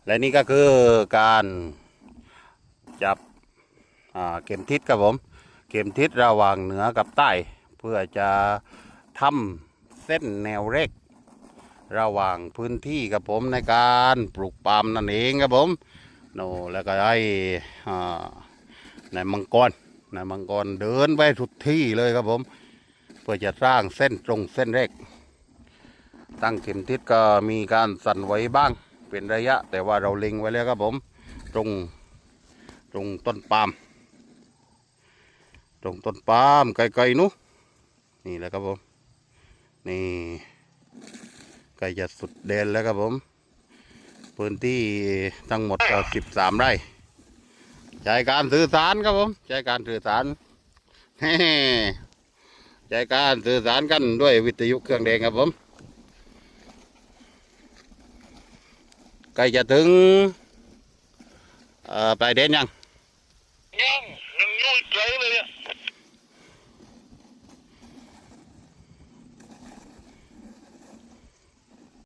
ແລະນີ້ກໍຄືການຈັບ ອ່າ ເຂັມທິດ ຄັບຜົມ ເຂັມທິດລະຫວ່າງເໜືອກັບໃຕ້ ເພື່ອຈະທຳເສັ້ນແນວເຫຼັກລະຫວ່າງພື້ນທີ່ ຄັບຜົມ ໃນການປູກປາມນັ້ນເອງ ຄັບຜົມເນາະ. ແລ້ວກໍໃຫ້ ອ່າ ນາຍມັງກອນ ນາຍມັງກອນເດີນໄປທຸກທີ່ເລີຍ ຄັບຜົມ ເພື່ອຈະສ້າງເສັ້ນຕົງເສັ້ນເຫຼັກ. ຕັ້ງເຂັມທິດກໍມີການສັ່ນໄຫວບ້າງເປັນໄລຍະ ແຕ່ວ່າເຮົາເລັງໄວ້ແລ້ວ ຄັບຜົມ ຕົງ ຕົງຕົ້ນປາມ ຕົງຕົ້ນປາມ ໃກ້ໆ ນູ່ນ ນີ້ແຫຼະ ຄັບຜົມ ນີ້ ໃກ້ຈະສຸດແດນແລ້ວ ຄັບຜົມ. ພື້ນທີ່ທັງໝົດກໍສິບສາມໄຮ່. ໃຊ້ການສື່ສານ ຄັບຜົມ ໃຊ້ການສື່ສານ ໃຊ້ການສື່ສານກັນດ້ວຍວິທະຍຸເຄື່ອງແດງ ຄັບຜົມ. ໃກ້ຈະເຖິງ ເອີ ປາຍແດນຍັງ? ຍັງ ຍັງຢູ່ໄກເລີຍ.